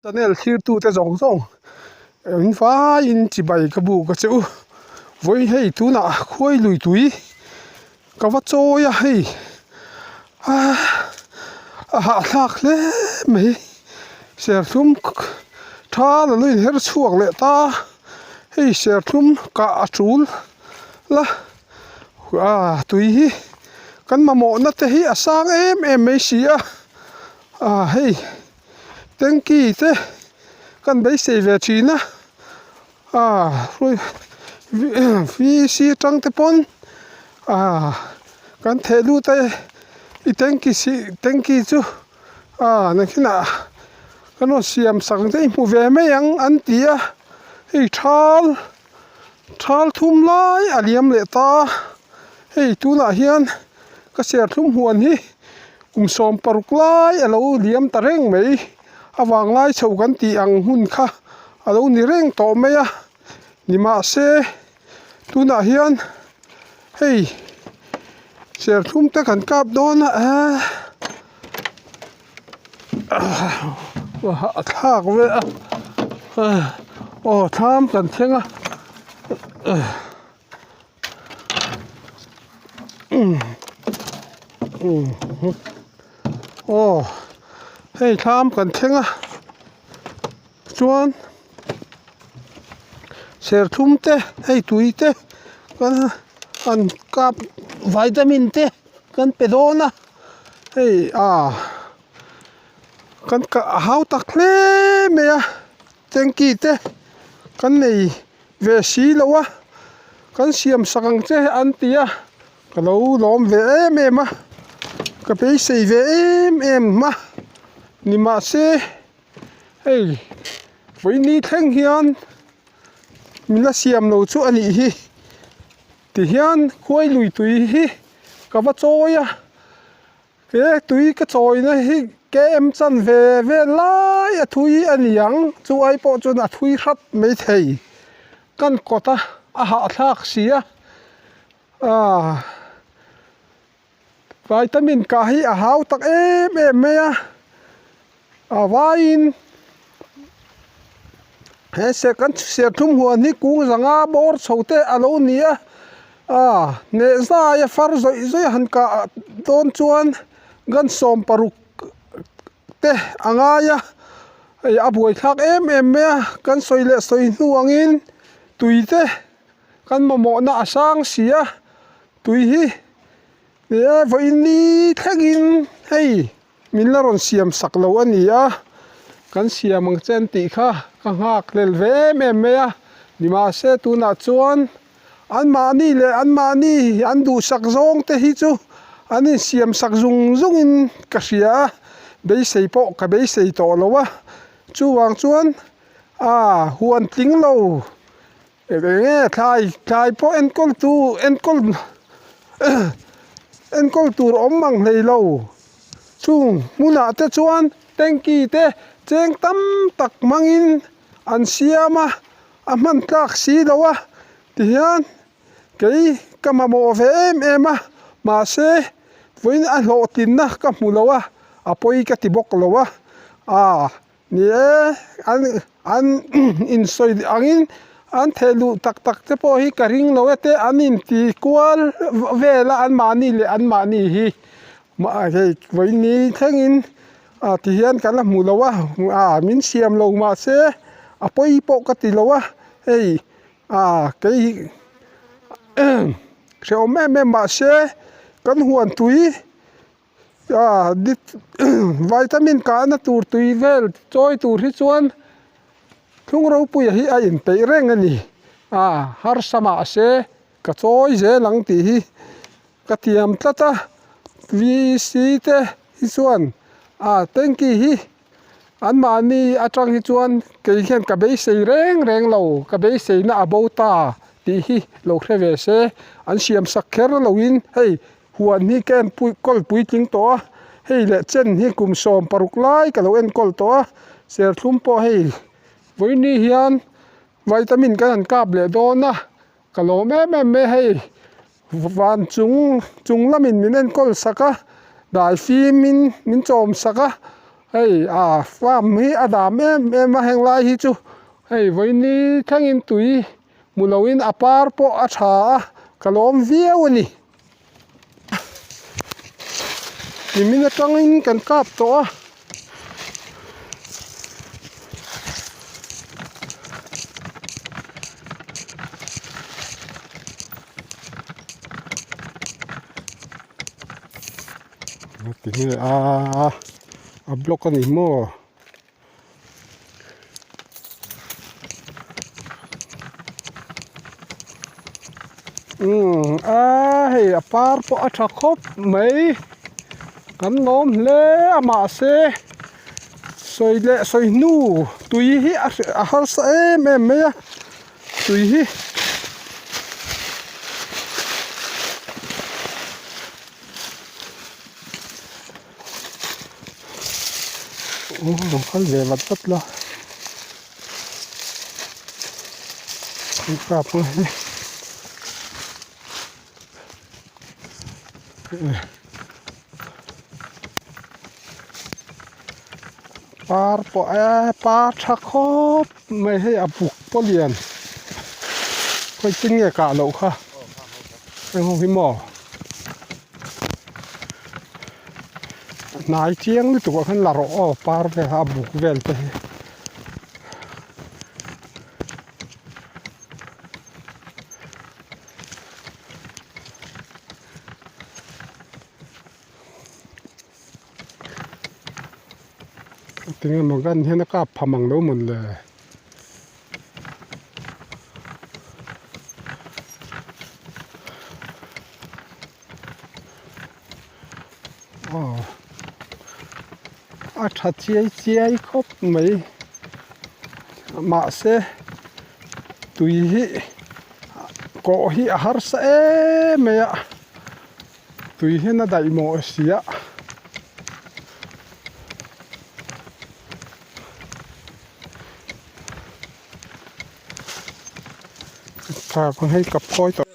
Channel thlirtute zawng zawng in vaiin chibai ka buk a che u. Vawi hei tunah khuai lui tui ka va chawi a hei ah a hahthlak hle mai serthlum tha la lo inher chhuak leh ta hei serthlum kah a tul la ah tui hi kan mamawhna te hi a sang em em mai si a ah hei. Tanky te kan beisei ve thin a ah VC atang te pawn ah kan theh lut a i tanky si tanky chu ah nakinah kan rawn siam sak ang che i hmu ve mai ang an ti a hei thal thal thum lai a liam leh ta hei tunah hian ka serthlum huan hi. Kum 16 lai a lo liam ta reng mai, a vanglai chho kan tih ang hun kha a lo ni reng tawh mai a, nimahse tunah hian hei serthlum te kan kap dawn a eehh a thlak vel a aw thlam kan thleng a. Aw hei thlam kan thleng a chuan serthlum te hei tui te kan an kap vitamin te kan pe dawn a hei ah kan kah a hau tak hle mai a tanky te kan nei. Ve si lo a, kan siam sak ang che an ti a, ka lo lawm ve em em a, ka beisei ve em em a, nimahse hei vawiini thleng hian min la siam lo chu a nih hi, tihian khuai lui tui hi ka va chawi a. He tui ka chawina hi KM chan ve vel lai a thui a ni ang, chu ai pawh chuan a thui hrat mai thei. Kan kawt a, a hahthlak si a, aaa vitamin kah hi a hau tak em em mai a, a vaiin he ser kan serthlum huan hi kung zanga bawr chho te a lo ni a ah hneh zai a far zawih zawih a han kah dawn chuan gan 16 te a ngai a hei a buaithlak em em mai a kan sawi leh sawi hnu angin tui te kan mamawhna a sang si a tui hi e vawiin ni thlengin hei. Min la rawn siam sak lo a ni a, kan siam ang che an tih kha ka nghak hlel ve em em mai a, nimahse tunah chuan anmahni leh anmahni an duhsak zawng te hi chu an insiam sak zung zungin ka hria a, beisei pawh ka beisei tawh lo a, chuvang chuan ah huan tling lo Eng nge thlai thlai pawh enkawl tu enkawl enkawl tur awm ang hlei lo chung hmunah te chuan tanky te cheng tam tak hmangin an siam a a hman tlak si lo a tihian kei ka mamawh ve em em a mahse vawiin a hlawhtlinna ka hmu lo a a pawi ka ti bawk lo a ah. Ni e, an an insawi angin an theh luh tak tak te pawh hi ka ring lo e te an inti kual vel a anmahni leh anmahni hi hei vawiini thlengin ah ti hian kan la hmu lo a ah min siam lo mahse a pawi pawh ka ti lo a hei ah kei hrehawm em em mahse kan huan tui. Ah vitamin kahna tur tui vel chawi tur hi chuan thlung ropuia hi a inpeih reng a ni ah harsa mahse ka chawi zel ang tih hi ka tiam tlat a VC te hi chuan ah tanky hi anmahni atang hi chuan kei hian ka beisei reng reng lo ka beiseina a bo ta tih hi lo hre ve se an siam sak kher loin hei. Huan hi ka en pui kawl puitling tawh a, hei leh chen hi kum 16 lai ka lo enkawl tawh a, serthlum pawh hei vawiini hian vitamin kan han kap leh dawn a, ka lawm em em mai hei van chung chung lamin min enkawl sak a, dai fimin min chawm sak a. Hei ah farm hi a dam em em a heng lai hi chu hei vawiini thlengin tui hmu loin a par pawh a tha a ka lawm viau a ni. Nimin atangin kan kap tawh a. Tinge a a block a ni maw. Umm a hei a par pawh a tha khawp mai kan lawm hle a mahse sawi leh sawi hnu tui hi a a harsa em em mai a tui hi. Aw rawn kal ve vat vat la an kap ang hi par pawh e par tha khawp mai hei a buk pawh lian khawi tin nge kah loh kha heng ho hi maw. Hnai chiang lutuk ah khan la rawh aw par vel a buk vel te hi. Tinge maw gan hian a kap pha mang lo mawn le. Aw a tha chiai chiai khawp mai mahse tui hi kawh hi a harsa em mai a tui hian a daih mawh si a. Hei ka phawi tawh.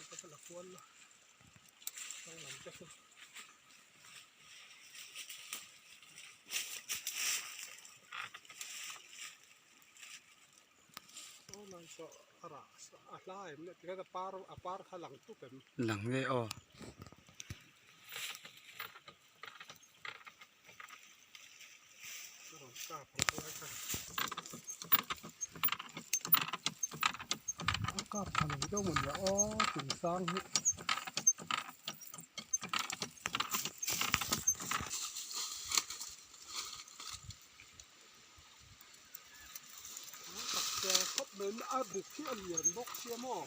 Lang nge aw. A kap tha lo deuh maw nia aw thing sang hi. Khawp mai a buk hi a lian bawk sia maw.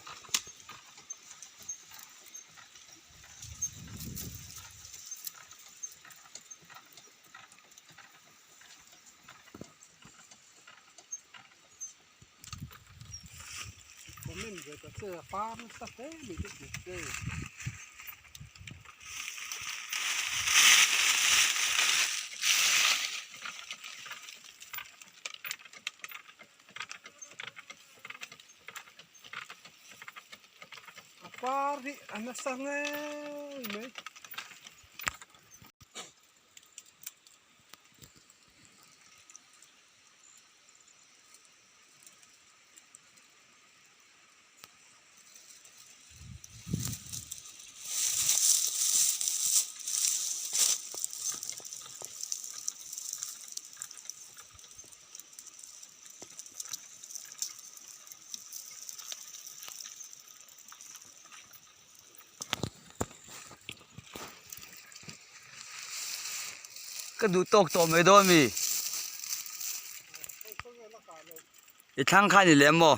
Comment ve ta che a par nasa hle mai te buk te. A par hi a nasa ngei mai. Ka duh tawk tawh mai dawn mi? I thlang kha ni lem maw?